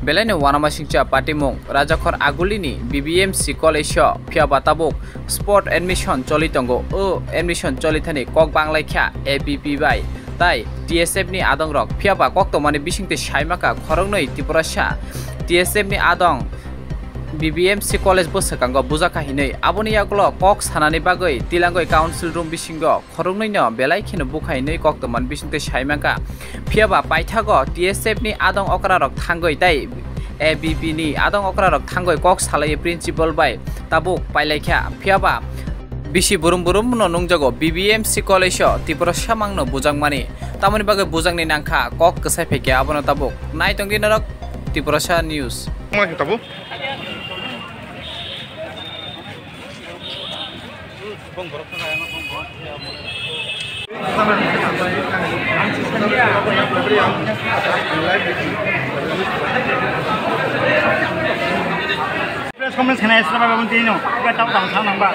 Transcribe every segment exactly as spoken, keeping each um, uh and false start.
Belai no uanamasingcha patimung, Rajakhor Agulini B B M C College o phiya ba tabuk spot admission choli tongo. O admission choli thani kok banglaikha A B P bai tai T S F ni adong rok, phiya ba kok tongmani bisingtwi saimaka khoroknwi Tiprasa T S F ni adong B B M C College bwswkango bujakha hinwi. Aboni yagulo kok sanani bagwi tilangwi council room bisingo khoroknwi no belai kheno bukha hinwi kok tongmani bisingtwi saimaka. Phiya ba paithago T S F ni adong okra rok thangwi tai A B P ni adong okra rok thangwi kok salai principal bai tabuk pailaikha. Phiya ba bisi burum burum no nungjago B B M C College o Tiprasa mangno bujakmani. Tamoni bagwi bujakni nangkha kok kwsai phaikha abono tabuk. Nai tongdi norok Tiprasa News. Tabuk. Press conference khainai sra ba bun tino ga tau tang thang nang ba.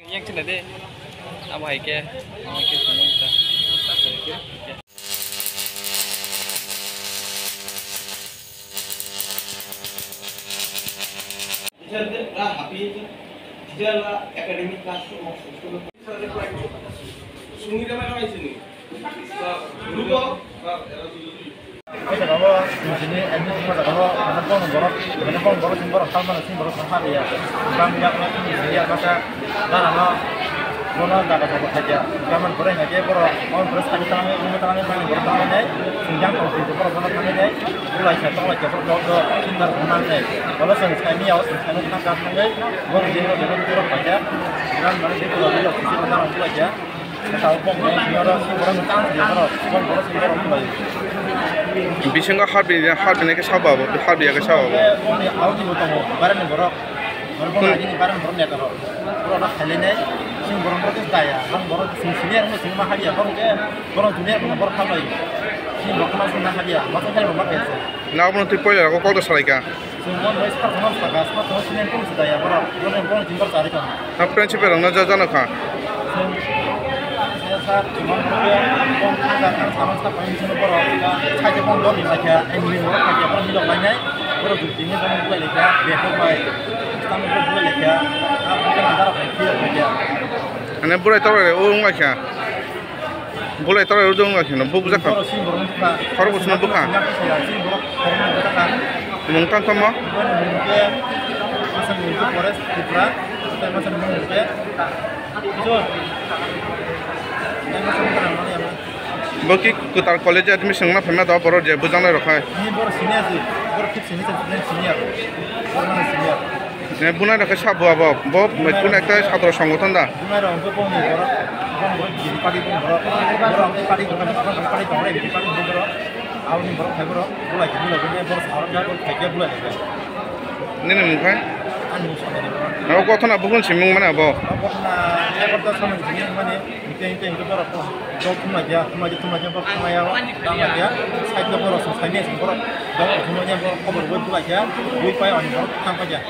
Yang cina deh. Amo hai ke, amo hai ke semua kita. Teacher-দের, আহ, হাঁপিয়ে যে teacher-রা academic কাজ শুরু করছে। Abo sini admission pada abo, mana bong borok, mana bong borok sini borok, sama sini borok sama dia. Bang dia, dia masa, mana no, mana dah dah borok saja. Zaman borok saja borok, orang terus kami tangan, ini tangan, tangan borok tangan ni, sinjang kau sini borok, borok tangan ni. Bulaisa tonglaisa borok no sindar bumang nai. Bolo chwng saimiyao, chwng saimano thang kha thangwi, borok jengno jengno borok paikha. Gram mani de borok borok sisi borok bulaisa. Kata bong borok sini oro si borok no tang si borok, bong borok sini borok bulaio. Bisingo harbi, harbi nai khe sabo abo, harbi ya khe sabo abo. Boni audio bo tongo, barani borok. Borok no agini barani borok neta rok. Borok no khailai nai, sini borok borok khe daya, bong borok sini sini ang sini ma habiya, borok khe Borok junior kono borok khamlai. Sini borok khamlai sini naha dia. Masa khe borok khe. Na obono twi poila ko kokda salaika. Sini mon bai sar kono saka, sar kono sini kono sida ya borok. Borok borok junior sari kan. Na principal rok na ja jano kha. Sini sir, sir, mon ko kon kha kan sama sa pa sini borok. Sai ko borok ni laikha, en ni borok kha borok ni lok lai nai. Borok junior kono lai laikha, be ko bai. Tamo ko lai laikha. A bukan antara ko lai laikha. Ane burai tawai o wng laikha. Bulai tawai rwjak wngkha kheno, bo bwjakha. Borok sini borok wngkha. Khorok bo sino bwkha. Sini borok khoroknwi bwjakha. Mung tang tamo? Borok mung khe masa mung khe Forest Tripura, tei masa mung khe Jor. Tei masa mung khe Rangmani abo. Bo ki kwtal college admission wngna phaima do, borok je bwjaknai rok hai. Ni borok senior si, borok fifth semester student senior. Borok mani senior. Ne bunai rok khe sabo abo, bo bunai ekta satro songothon da. Bunai rok hwnkhe bongni borok, bong borok B J P party bong borok, borok amtwi party borok, borok amtwi party tongo, B J P party bong borok, aboni borok phai borok, bulai khe bulai khe borok sa borok khe bulai khe. Nini mung khai? Ani mung sa borok. Abo gothona buphun simung mane abo. Gothona egarota samani simi mane. Hingke, hingke, hingke borok dol thumlaiya, thumlaiya, thumlaiya, borok thanglaia, thanglaia, side o borok chwng saimanya, borok dol thumlaiya, borok khobor bai bulaikha, bui pai ani borok thangpaikha.